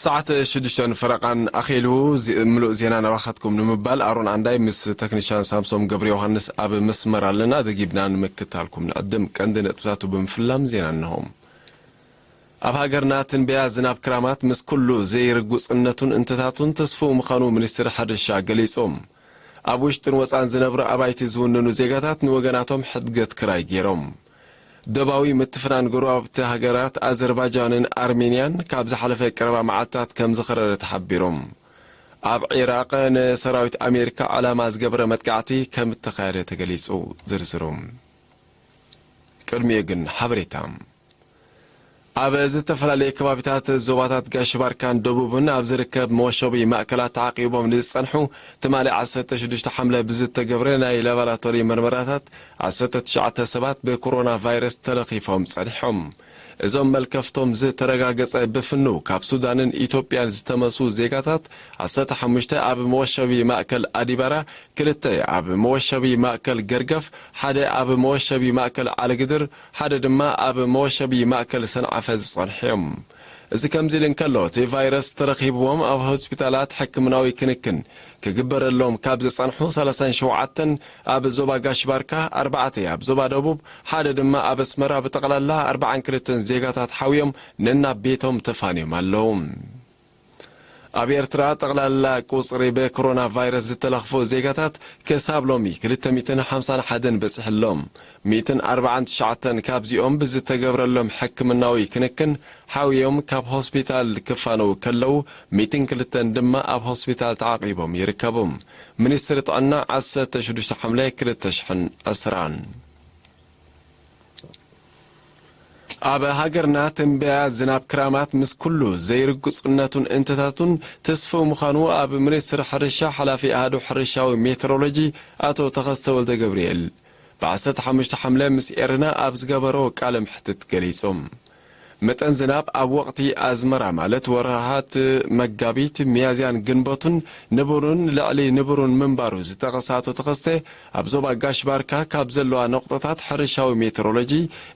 ሰዓት ሽዱሽተን ፈረቓን ኣኺሉ። ዚ-፣ ምሉእ ዜና ናባኻትኩም ንምባል ኣሮን ኣንዳይ ምስ ተክኒሻን ሳምሶም ገብረ ዮሃንስ ኣብ መስመር ኣለና። ደጊብና ንምክታልኩም ንዕድም። ቀንዲ ነጥብታቱ ብምፍላም ዜና እንሆ። ኣብ ሃገርና ትንበያ ዝናብ ክራማት ምስ ኩሉ ዘይርጉጽነቱን እንትታቱን ተስፍው ምዃኑ ሚኒስትሪ ሕርሻ ገሊጹ። ኣብ ውሽጥን ወጻን ዝነብሩ ኣባይቲ ዝውንኑ ዜጋታት ንወገናቶም ሕድገት ክራይ ገይሮም። ደባዊ ምትፍናን ጎረባብቲ ሃገራት ኣዘርባጃንን ኣርሜንያን ካብ ዝሓለፈ ቀረባ መዓልታት ከም ዝኸረረ ተሓቢሮም። ኣብ ዒራቕ ንሰራዊት ኣሜሪካ ዕላማ ዝገበረ መጥቃዕቲ ከም እተኻየደ ተገሊጹ። ዝርዝሩ። ቅድሚኡ ግን ሓበሬታ። ኣብ ዝተፈላለየ ከባቢታት ዞባታት ጋሽ ባርካን ደቡብን ኣብ ዝርከብ መወሸቢ ማእከላት ተዓቂቦም ንዝጸንሑ ትማሊ ዓሰርተ ሽዱሽተ ሓምለ ብዝተገብረ ናይ ላቦራቶሪ መርመራታት ዓሰርተ ትሽዓተ ሰባት ብኮሮና ቫይረስ ተለኺፎም ጸኒሖም። እዞም መልከፍቶም ዝተረጋገጸ ብፍኑ ካብ ሱዳንን ኢትዮጵያን ዝተመሱ ዜጋታት ዓሰርተ ሓሙሽተ ኣብ መወሸቢ ማእከል ኣዲባራ፣ ክልተ ኣብ መወሸቢ ማእከል ገርገፍ፣ ሓደ ኣብ መወሸቢ ማእከል ዓለግድር፣ ሓደ ድማ ኣብ መወሸቢ ማእከል ሰንዓፈ ዝጸንሑ እዮም። እዚ ከምዚ ኢሉ እንከሎ፣ እቲ ቫይረስ ተረኺብዎም ኣብ ሆስፒታላት ሕክምናዊ ክንክን ክግበረሎም ካብ ዝጸንሑ ሰላሳን ሸውዓተን ኣብ ዞባ ጋሽ ባርካ፣ ኣርባዕተ ኣብ ዞባ ደቡብ፣ ሓደ ድማ ኣብ ኣስመራ ብጠቕላላ ኣርባዓን ክልተን ዜጋታት ሓውዮም ነናብ ቤቶም ተፋንዮም ኣለዉ። ኣብ ኤርትራ ጠቕላላ ቁጽሪ ብኮሮና ቫይረስ ዝተለኽፉ ዜጋታት ክሳብ ሎሚ ክልተ ሚእትን ሓምሳን ሓደን በጺሑ ኣሎ። ሚእትን ኣርባዓን ትሽዓተን ካብዚኦም ብዝተገብረሎም ሕክምናዊ ክንክን ሓውዮም ካብ ሆስፒታል ክፋነዉ ከለዉ፣ ሚእትን ክልተን ድማ ኣብ ሆስፒታል ተዓቒቦም ይርከቡ። ሚኒስትሪ ጥዕና ዓሰርተ ሽዱሽተ ሓምለ ክልተ ሽሕን ዕስራን። ኣብ ሃገርና ትንበያ ዝናብ ክራማት ምስ ኩሉ ዘይርጉጽነቱን እንትታቱን ተስፍው ምዃኑ ኣብ ሚኒስትሪ ሕርሻ ሓላፊ ኣሃዱ ሕርሻዊ ሜትሮሎጂ ኣቶ ተኸስተ ወልደ ገብርኤል ብዓሰርተ ሓሙሽተ ሓምለ ምስ ኤረና ኣብ ዝገበሮ ቃለ መሕትት ገሊጹ። መጠን ዝናብ ኣብ ወቕቲ ኣዝመራ ማለት ወርሃት መጋቢት፣ ሚያዝያን ግንቦትን ንቡርን ልዕሊ ንቡርን ምንባሩ ዝጠቐሰ ኣቶ ተኸስተ፣ ኣብ ዞባ ጋሽ ባርካ ካብ ዘለዋ ነቑጣታት ሕርሻዊ ሜትሮሎጂ፣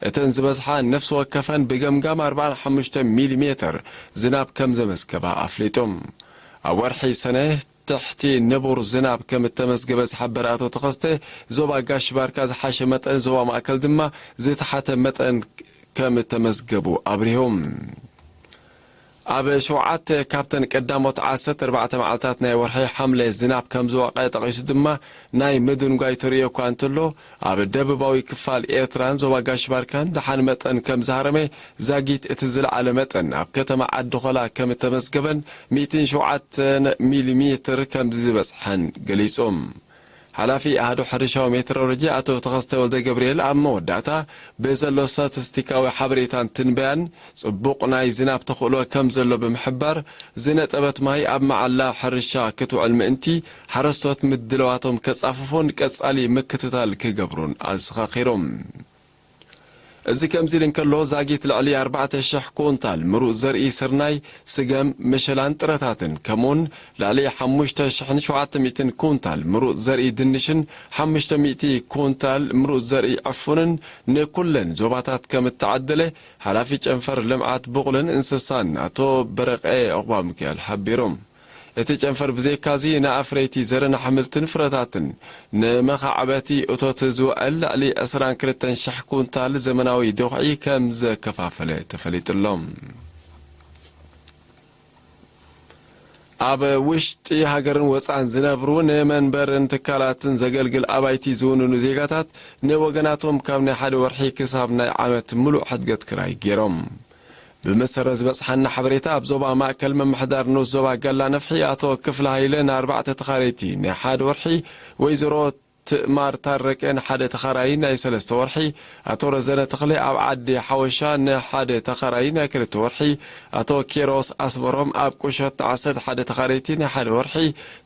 እተን ዝበዝሓ ነፍሲ ወከፈን ብገምጋም ኣርባዓን ሓሙሽተ ሚሊ ሜተር ዝናብ ከም ዘመዝገባ ኣፍሊጡ። ኣብ ወርሒ ሰነ ትሕቲ ንቡር ዝናብ ከም እተመዝገበ ዝሓበረ ኣቶ ተኸስተ፣ ዞባ ጋሽ ባርካ ዝሓሸ መጠን፣ ዞባ ማእከል ድማ ዝተሓተ መጠን ከም እተመዝገቡ ኣብሪሁ። ኣብ ሸውዓተ ካብተን ቀዳሞት ዓሰርተ ኣርባዕተ መዓልታት ናይ ወርሒ ሓምለ ዝናብ ከም ዝወቐ ጠቒሱ ድማ፣ ናይ ምድንጓይ ተርእዮ እኳ እንተሎ፣ ኣብ ደቡባዊ ክፋል ኤርትራን ዞባ ጋሽ ባርካን ደሓን መጠን ከም ዝሃረመ፣ ዛጊት እቲ ዝለዓለ መጠን ኣብ ከተማ ዓዲ ኾላ ከም እተመዝገበን ሚእትን ሸውዓተን ሚሊ ሜትር ከም ዝበጽሐን ገሊጹ። ሓላፊ ኣሃዱ ሕርሻዊ ሜትሮሎጂ ኣቶ ተኸስተ ወልደ ገብርኤል ኣብ መወዳእታ፣ ብዘሎ ስታቲስቲካዊ ሓበሬታን ትንበያን ጽቡቕ ናይ ዝናብ ተኽእሎ ከም ዘሎ ብምሕባር፣ ዝነጠበት ማይ ኣብ መዓላ ሕርሻ ክትውዕል ምእንቲ፣ ሓረስቶት ምድላዋቶም ከጻፍፉን ቀጻሊ ምክትታል ክገብሩን ኣዘኻኺሩ። እዚ ከምዚ ኢሉ እንከሎ፣ ዛጊት ልዕሊ ኣርባዕተ ሽሕ ኩንታል ምሩጽ ዘርኢ ስርናይ፣ ስገም፣ መሸላን ጥረታትን፣ ከምኡውን ልዕሊ ሓሙሽተ ሽሕን ሸውዓተ ሚእትን ኩንታል ምሩጽ ዘርኢ ድንሽን ሓሙሽተ ሚእቲ ኩንታል ምሩጽ ዘርኢ ዕፉንን ንኩለን ዞባታት ከም እተዓደለ ሓላፊ ጨንፈር ልምዓት ብቑልን እንስሳን ኣቶ በረቐ ዑቕባሚካኤል ሓቢሩ። እቲ ጨንፈር ብዘይካዚ ንኣፍረይቲ ዘርን ኣሕምልትን ፍረታትን ንመኻዕበቲ እቶት ዝውዕል ልዕሊ ዕስራን ክልተን ሽሕ ኩንታል ዘመናዊ ዶኽዒ ከም ዘከፋፈለ ተፈሊጡ ኣሎ። ኣብ ውሽጢ ሃገርን ወጻን ዝነብሩ ንመንበርን ትካላትን ዘገልግል ኣባይቲ ዝውንኑ ዜጋታት ንወገናቶም ካብ ናይ ሓደ ወርሒ ክሳብ ናይ ዓመት ምሉእ ሕድገት ክራይ ገይሮም። ብመሰረት ዝበጽሓና ሓበሬታ፣ ኣብ ዞባ ማእከል ምምሕዳር ንኡስ ዞባ ጋላ ነፍሒ ኣቶ ክፍለ ሃይለ ንኣርባዕተ ተኻረይቲ ናይ ሓደ ወርሒ፣ ወይዘሮ ትእማር ታረቀ ንሓደ ተኻራዪ ናይ ሰለስተ ወርሒ፣ ኣቶ ረዘነ ተኽለ ኣብ ዓዲ ሓወሻ ንሓደ ተኻራዪ ናይ ክልተ ወርሒ፣ ኣቶ ኪሮስ ኣስመሮም ኣብ ቁሸት ዓሰርተ ሓደ ተኻረይቲ ናይ ሓደ ወርሒ፣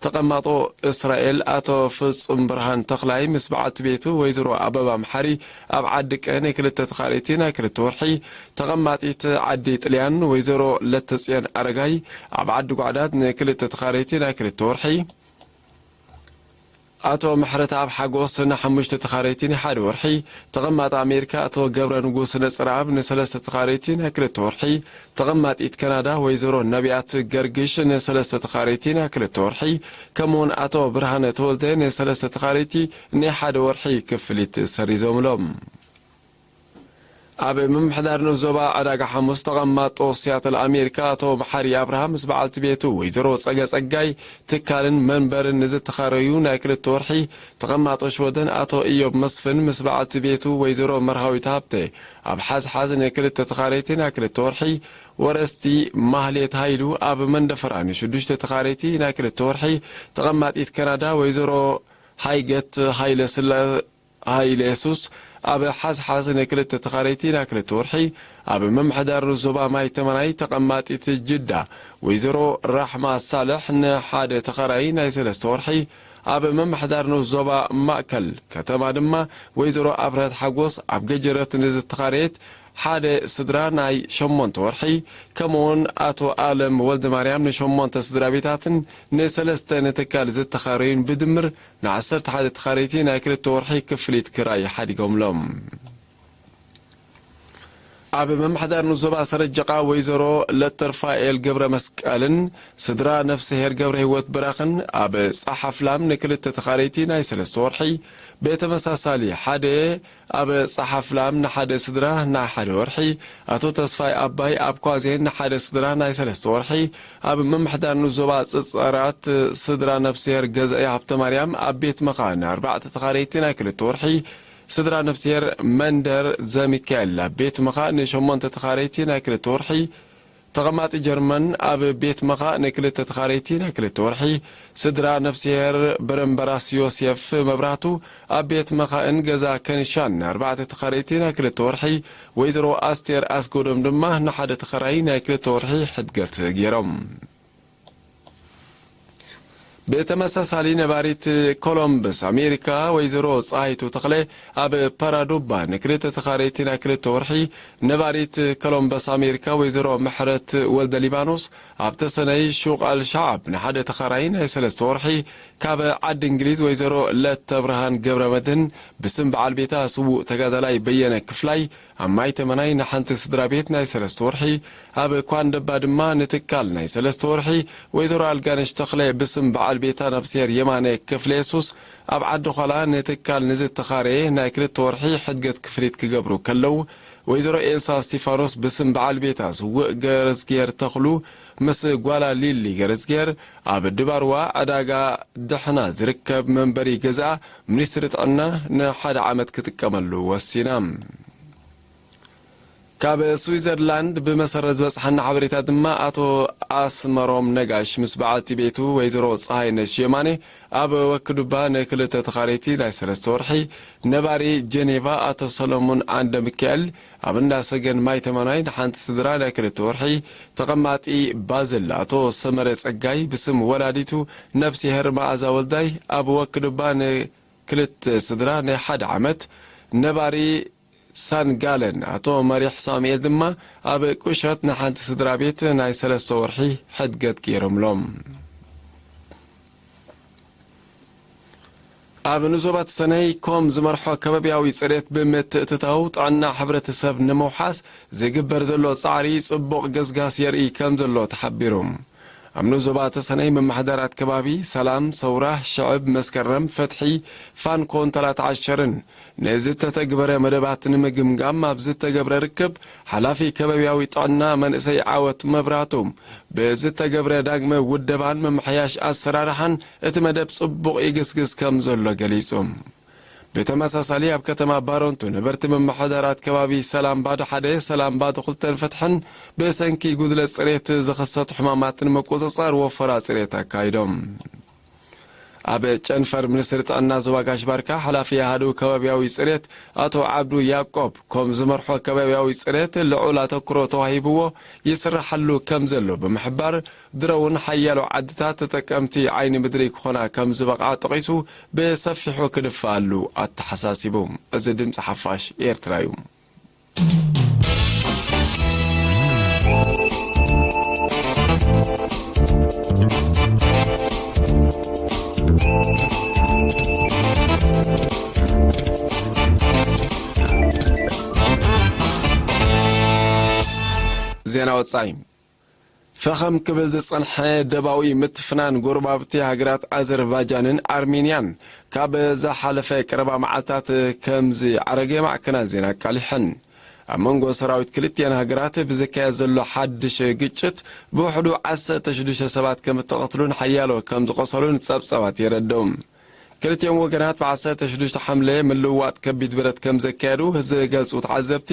ተቐማጦ እስራኤል ኣቶ ፍጹም ብርሃን ተኽላይ ምስ በዓልቲ ቤቱ ወይዘሮ ኣበባ መሓሪ ኣብ ዓዲ ቀ ንክልተ ተኻረይቲ ናይ ክልተ ወርሒ፣ ተቐማጢት ዓዲ ጥልያን ወይዘሮ ለተጽዮን ኣረጋይ ኣብ ዓዲ ጓዕዳት ንክልተ ተኻረይቲ ናይ ክልተ ወርሒ፣ ኣቶ ምሕረተኣብ ሓጎስ ንሓሙሽተ ተኻረይቲ ንሓደ ወርሒ፣ ተቐማጢ ኣሜሪካ ኣቶ ገብረ ንጉስ ነጽረኣብ ንሰለስተ ተኻረይቲ ናይ ክልተ ወርሒ፣ ተቐማጢት ካናዳ ወይዘሮ ነቢያት ገርግሽ ንሰለስተ ተኻረይቲ ናይ ክልተ ወርሒ፣ ከምኡውን ኣቶ ብርሃነ ተወልደ ንሰለስተ ተኻረይቲ ናይ ሓደ ወርሒ ክፍሊት ሰሪዞምሎም። ኣብ ምምሕዳር ንኡስ ዞባ ዕዳጋ ሓሙስ ተቐማጦ ሲያትል ኣሜሪካ ኣቶ መሓሪ ኣብርሃ ምስ በዓልቲ ቤቱ ወይዘሮ ጸገ ጸጋይ ትካልን መንበርን ንዝተኻረዩ ናይ ክልተ ወርሒ፣ ተቐማጦ ሽወደን ኣቶ ኢዮብ መስፍን ምስ በዓልቲ ቤቱ ወይዘሮ መርሃዊት ሃብተ ኣብ ሓዝሓዝ ንክልተ ተኻረይቲ ናይ ክልተ ወርሒ፣ ወረስቲ ማህሌት ሃይሉ ኣብ መንደፈራ ንሽዱሽተ ተኻረይቲ ናይ ክልተ ወርሒ፣ ተቐማጢት ካናዳ ወይዘሮ ሃይገት ሃይለ ስላ ሃይለ የሱስ ኣብ ሓዝሓዝ ንክልተ ተኻረይቲ ናይ ክልተ ወርሒ፣ ኣብ ምምሕዳር ዞባ ማይ ተመናይ ተቐማጢት ጅዳ ወይዘሮ ራሕማ ሳልሕ ንሓደ ተኻራይ ናይ ሰለስተ ወርሒ፣ ኣብ ምምሕዳር ንኡስ ዞባ ማእከል ከተማ ድማ ወይዘሮ ኣብርሀት ሓጎስ ኣብ ገጀረት ንዝተኻረየት ሓደ ስድራ ናይ ሸሞንተ ወርሒ፣ ከምኡውን ኣቶ ኣለም ወልደ ማርያም ንሸሞንተ ስድራ ቤታትን ንሰለስተ ንትካል ዝተኻረዩን ብድምር ንዓሰርተ ሓደ ተኻረይቲ ናይ ክልተ ወርሒ ክፍሊት ክራይ ሓዲጎምሎም። ኣብ ምምሕዳር ንዞባ ሰረጀቓ ወይዘሮ ለተርፋኤል ገብረ መስቀልን ስድራ ነፍስሄር ገብረ ህይወት ብራኽን ኣብ ጻሓፍላም ንክልተ ተኻረይቲ ናይ ሰለስተ ወርሒ፣ ብተመሳሳሊ ሓደ ኣብ ጻሓፍላም ንሓደ ስድራ ናይ ሓደ ወርሒ፣ ኣቶ ተስፋይ ኣባይ ኣብ ኳዜን ንሓደ ስድራ ናይ ሰለስተ ወርሒ፣ ኣብ ምምሕዳር ንዞባ ጽጸራት ስድራ ነፍስሄር ገዛኢ ሃብተ ማርያም ኣብ ቤት መኻ ንኣርባዕተ ተኻረይቲ ናይ ክልተ ወርሒ፣ ስድራ ነፍስሄር መንደር ዘሚካኤል ኣብ ቤት መኻ ንሸሞንተ ተኻረይቲ ናይ ክልተ ወርሒ፣ ተቐማጢ ጀርመን ኣብ ቤት መኻእ ንክልተ ተኻረይቲ ናይ ክልተ ወርሒ፣ ስድራ ነፍስሄር በረምበራስ ዮሴፍ መብራህቱ ኣብ ቤት መኻእን ገዛ ከንሻን ንኣርባዕተ ተኻረይቲ ናይ ክልተ ወርሒ፣ ወይዘሮ ኣስቴር ኣስጎዶም ድማ ንሓደ ተኻራይ ናይ ክልተ ወርሒ ሕድገት ገይሮም። ብተመሳሳሊ ነባሪት ኮሎምበስ ኣሜሪካ ወይዘሮ ፀሃይቱ ተኽለ ኣብ ፓራዱባ ንክልተ ተኻረይቲ ናይ ክልተ ወርሒ፣ ነባሪት ኮሎምበስ ኣሜሪካ ወይዘሮ ምሕረት ወልደ ሊባኖስ ኣብ ተሰነይ ሹቕ ኣልሸዓብ ንሓደ ተኻራይ ናይ ሰለስተ ወርሒ፣ ካብ ዓዲ እንግሊዝ ወይዘሮ ለተብርሃን ገብረመድህን ብስም በዓል ቤታ ስዉእ ተጋዳላይ በየነ ክፍላይ ኣብ ማይ ተመናይ ንሓንቲ ስድራ ቤት ናይ ሰለስተ ወርሒ፣ ኣብ ኳንደባ ድማ ንትካል ናይ ሰለስተ ወርሒ፣ ወይዘሮ ኣልጋነሽ ተኽለ ብስም በዓል ቤታ ነብስሄር የማነ ክፍለ የሱስ ኣብ ዓዲ ዃላ ንትካል ንዝተኻረየ ናይ ክልተ ወርሒ ሕድገት ክፍሊት ክገብሩ ከለዉ፣ ወይዘሮ ኤልሳ እስቲፋኖስ ብስም በዓል ቤታ ስውእ ገረዝጌር ተኽሉ ምስ ጓላ ሊሊ ገረዝጌር ኣብ ድባርዋ ዕዳጋ ድሕና ዝርከብ መንበሪ ገዛኣ ሚኒስትሪ ጥዕና ንሓደ ዓመት ክጥቀመሉ ወሲና። ካብ ስዊዘርላንድ ብመሰረት ዝበጽሓና ሓበሬታ ድማ፣ ኣቶ ኣስመሮም ነጋሽ ምስ በዓልቲ ቤቱ ወይዘሮ ጸሃይነሽ የማነ ኣብ ወክዱባ ንክልተ ተኻረይቲ ናይ ሰለስተ ወርሒ፣ ነባሪ ጀኔቫ ኣቶ ሰሎሞን ዓንደ ሚካኤል ኣብ እንዳ ሰገን ማይ ተመናይ ንሓንቲ ስድራ ናይ ክልተ ወርሒ፣ ተቐማጢ ባዝል ኣቶ ሰመረ ጸጋይ ብስም ወላዲቱ ነብስሄር መኣዛ ወልዳይ ኣብ ወክዱባ ን ክልተ ስድራ ናይ ሓደ ዓመት፣ ነባሪ ሳንጋለን ኣቶ መሪሕ ሳሙኤል ድማ ኣብ ቁሸት ንሓንቲ ስድራ ቤት ናይ ሰለስተ ወርሒ ሕድገት ገይሮምሎም። ኣብ ንዞባ ተሰነይ ኮም ዝመርሖ ከባቢያዊ ጽሬት ብምትእትታው ጥዕና ሕብረተሰብ ንምውሓስ ዝግበር ዘሎ ጻዕሪ ጽቡቕ ገስጋስ የርኢ ከም ዘሎ ተሓቢሩ። ኣብ ንኡስ ዞባ ተሰነይ ምምሕዳራት ከባቢ ሰላም፣ ሰውራ፣ ሽዕብ፣ መስከረም፣ ፍትሒ፣ ፋንኮን ተላትዓሸርን ንዝተተግበረ መደባት ንምግምጋም ኣብ ዝተገብረ ርክብ፣ ሓላፊ ከባቢያዊ ጥዕና መንእሰይ ዓወት መብራቱ፣ ብዝተገብረ ዳግመ ውደባን ምምሕያሽ ኣሰራርሓን እቲ መደብ ጽቡቕ ይግስግስ ከም ዘሎ ገሊጹ። ብተመሳሳሊ ኣብ ከተማ ባረንቱ ነበርቲ ምምሕዳራት ከባቢ ሰላም ባዶ ሓደ፣ ሰላም ባዶ ክልተን ፍትሕን ብሰንኪ ጉድለት ጽሬት ዝኽሰቱ ሕማማት ንምቁጽጻር ወፈራ ጽሬት ኣካይዶም። ኣብ ጨንፈር ሚኒስትሪ ጥዕና ዞባ ጋሽ ባርካ ሓላፊ ኣሃዱ ከባቢያዊ ጽሬት ኣቶ ዓብዱ ያዕቆብ፣ ኮም ዝመርሖ ከባቢያዊ ጽሬት ልዑል ኣተኩሮ ተዋሂብዎ ይስራሓሉ ከም ዘሎ ብምሕባር፣ ድሮ እውን ሓያሎ ዓድታት ተጠቀምቲ ዓይኒ ምድሪ ክኾና ከም ዝበቕዓ ጠቒሱ፣ ብሰፊሑ ክድፈኣሉ ኣተሓሳሲቡ። እዚ ድምፂ ሓፋሽ ኤርትራ እዩ። ዜና ወጻኢ። ፈኸም ክብል ዝጸንሐ ደባዊ ምትፍናን ጎረባብቲ ሃገራት ኣዘርባጃንን ኣርሜንያን፣ ካብ ዝሓለፈ ቀረባ መዓልታት ከም ዝዓረገ ማዕከናት ዜና ኣቃሊሐን። ኣብ መንጎ ሰራዊት ክልቲኣን ሃገራት ብዝካየድ ዘሎ ሓድሽ ግጭት፣ ብውሕዱ ዓሰርተ ሽዱሽተ ሰባት ከም እተቐትሉን ሓያሎ ከም ዝቖሰሉን ጸብጻባት የረድኡ። ክልቲኦም ወገናት ብ ዓሰርተ ሽዱሽተ ሓምለ ምልውዋጥ ከቢድ ብረት ከም ዘካየዱ ዝገልጹ ተዓዘብቲ፣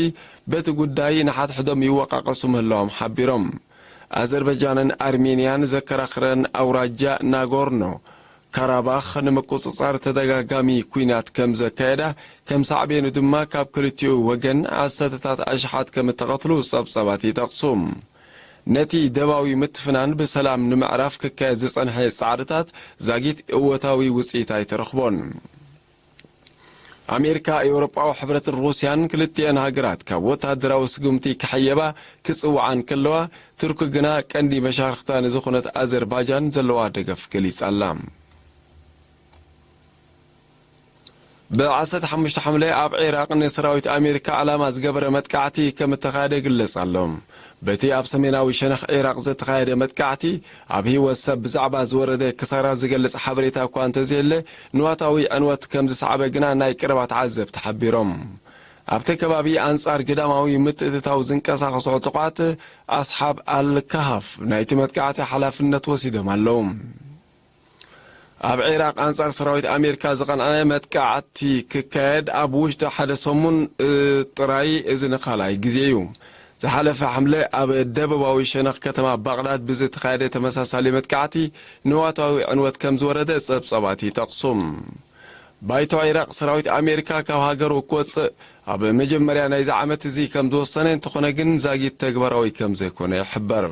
በቲ ጉዳይ ንሓድሕዶም ይወቃቀሱ ምህላዎም ሓቢሮም። ኣዘርበጃንን ኣርሜንያን ዘከራኽረን ኣውራጃ ናጎርኖ ካራባኽ ንምቁጽጻር ተደጋጋሚ ኲናት ከም ዘካየዳ፣ ከም ሳዕቤኑ ድማ ካብ ክልቲኡ ወገን ዓሰርተታት ኣሽሓት ከም እተቐትሉ ጸብጻባት ይጠቕሱ። ነቲ ደባዊ ምትፍናን ብሰላም ንምዕራፍ ክካየድ ዝጸንሐ ጻዕርታት ዛጊት እወታዊ ውጽኢት ኣይተረኽቦን። ኣሜሪካ፣ ኤውሮጳዊ ሕብረትን ሩስያን ክልቲአን ሃገራት ካብ ወተሃደራዊ ስጉምቲ ክሕየባ ክጽውዓ እንከለዋ፣ ቱርኪ ግና ቀንዲ መሻርኽታ ንዝኾነት ኣዘርባጃን ዘለዋ ደገፍ ገሊጻ ኣላ። ብ ዓሰርተ ሓሙሽተ ሓምለ ኣብ ዒራቕ ንሰራዊት ኣሜሪካ ዕላማ ዝገበረ መጥቃዕቲ ከም እተኻየደ ይግለጽ ኣሎ። በቲ ኣብ ሰሜናዊ ሸነኽ ዒራቕ ዝተኻየደ መጥቃዕቲ፣ ኣብ ህይወት ሰብ ብዛዕባ ዝወረደ ክሳራ ዝገልጽ ሓበሬታ እኳ እንተዘየለ፣ ንዋታዊ ዕንወት ከም ዝሰዓበ ግና ናይ ቀረባ ተዓዘብቲ ሓቢሮም። ኣብቲ ከባቢ ኣንጻር ግዳማዊ ምትእትታው ዝንቀሳቐሱ ዕጡቓት ኣስሓብ ኣል ካሃፍ ናይቲ መጥቃዕቲ ሓላፍነት ወሲዶም ኣለዉ። ኣብ ዒራቕ ኣንጻር ሰራዊት ኣሜሪካ ዝቐንዐ መጥቃዕቲ ክካየድ ኣብ ውሽጢ ሓደ ሰሙን፣ እ፣ ጥራይ፣ እዚ ንኻልኣይ ግዜ እዩ። ዝሓለፈ ሓምለ ኣብ ደቡባዊ ሸነኽ ከተማ ባቕዳድ ብዝተኻየደ ተመሳሳሊ መጥቃዕቲ ንዋታዊ ዕንወት ከም ዝወረደ ጸብጻባት ይጠቕሱ። ባይቶ ዒራቕ ሰራዊት ኣሜሪካ ካብ ሃገሩ ክወጽእ ኣብ መጀመርያ ናይዚ ዓመት እዚ ከም ዝወሰነ፣ እንተኾነ ግን ዛጊት ተግባራዊ ከም ዘይኮነ ይሕበር።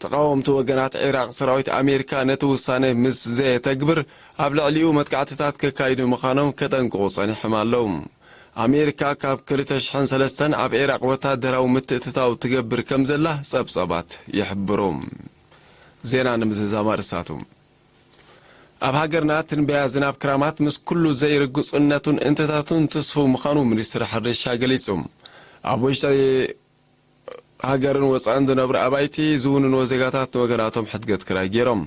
ተቓወምቲ ወገናት ዒራቕ ሰራዊት ኣሜሪካ ነቲ ውሳነ ምስ ዘየተግብር ኣብ ልዕሊኡ መጥቃዕትታት ከካይዱ ምዃኖም ከጠንቅቑ ጸኒሖም ኣለዉ። ኣሜሪካ ካብ ክልተ ሽሕን ሰለስተን ኣብ ዒራቕ ወታደራዊ ምትእትታው ትገብር ከም ዘላ ጸብጻባት ይሕብሩ። ዜና ንምዝዛም ኣርእስታቱ። ኣብ ሃገርና ትንበያ ዝናብ ክራማት ምስ ኩሉ ዘይርግጽነቱን እንትታቱን ትስፉው ምዃኑ ሚኒስትሪ ሕርሻ ገሊጹ። ኣብ ውሽጢ ሃገርን ወጻእን ዝነብሩ ኣባይቲ ዝውንንዎ ዜጋታት ንወገናቶም ሕድገት ክራይ ገይሮም።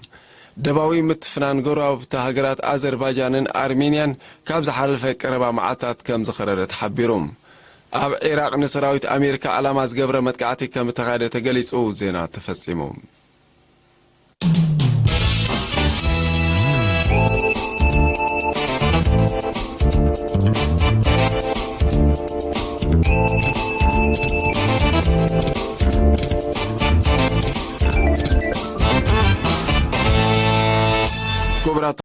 ደባዊ ምትፍናን ጎረባብቲ ሃገራት ኣዘርባጃንን ኣርሜንያን ካብ ዝሓለፈ ቀረባ መዓልታት ከም ዝኸረረ ተሓቢሩ። ኣብ ዒራቕ ንሰራዊት ኣሜሪካ ዓላማ ዝገብረ መጥቃዕቲ ከም እተኻየደ ተገሊጹ። ዜና ተፈጺሙ።